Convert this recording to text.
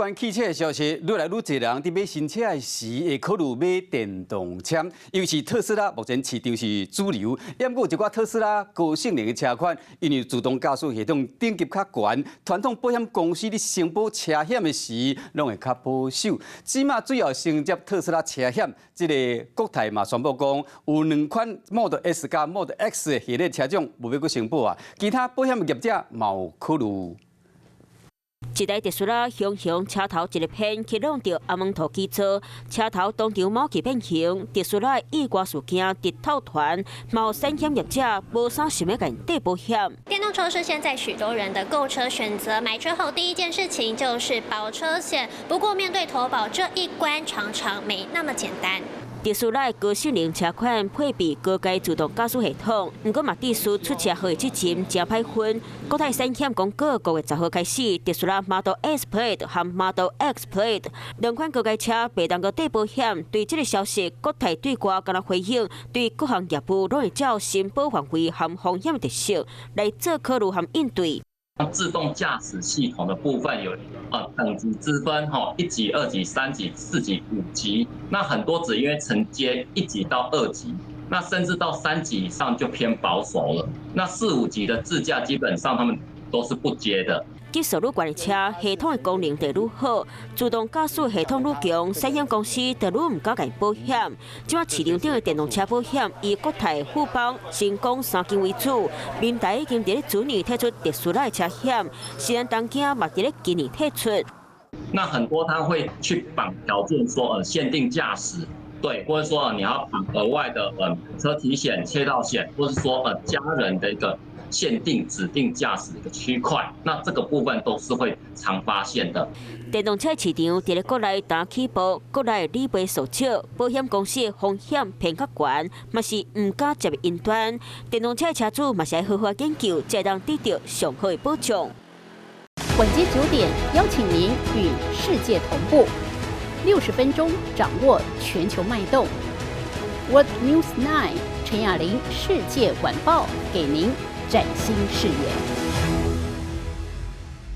關汽車的消息，愈來愈濟人佇買新車的時會考慮買電動車，尤其特斯拉目前市場是主流。毋過有一寡特斯拉高性能的車款，因為自動駕駛系統等級較懸，傳統保險公司佇承保車險的時，攏會較保守。這馬最後承接特斯拉車險，這个國泰嘛宣布講，有兩款 Model S 佮 Model X 的系列車種無欲閣承保啊，其他保險業者嘛有考慮。一台特斯拉雄雄車頭一个偏去挵著阿門圖基座，車頭當場毛起變形。特斯拉意外事件直透傳，嘛有產險業者無啥想欲共𪜶綴保險。電動車是現在許多人的購車選擇，買車後第一件事情就是保車險。不過面對投保這一關，常常沒那麼簡單。特斯拉高性能車款配備高階自動駕駛系統，毋過嘛必須出車禍的責任誠歹分。國泰產險公告，5月10號開始，特斯拉 Model S Plaid 和 Model X Plaid 兩款高階車袂當閣綴保險。對這个消息，國泰對外敢若回應，對各項業務攏會照申保範圍和風險特色來做考慮和應對。自動駕駛系統的部分有等級之分，吼，1級、2級、3級、4級、5級。那很多只因為承接1級到2級，那甚至到3級以上就偏保守了。那四五級的自駕基本上他們都是不接的。技術愈懸的車，系統的功能就愈好，自動駕駛系統愈強，產險公司就愈毋敢共保險。這馬市場頂的電動車保險以國泰、富邦、星光三間為主，明台已經佇咧去年推出特斯拉的車險，新安東京嘛佇咧今年推出。那很多他會去綁條件說，限定駕駛，對，或者說你要綁額外的，車體險、竊盜險，或是說，家人的一個限定指定駕駛一個區塊，那這個部分都是會常發現的。電動車市場佇咧國內剛起步，國內理賠數少，保險公司的風險偏較懸，嘛是毋敢接雲端。電動車車主嘛是愛好好研究，才會當得著上好的保障。晚間9點，邀請您與世界同步，60分鐘掌握全球脈動。World News 9 陳雅玲世界晚報，給您嶄新視野。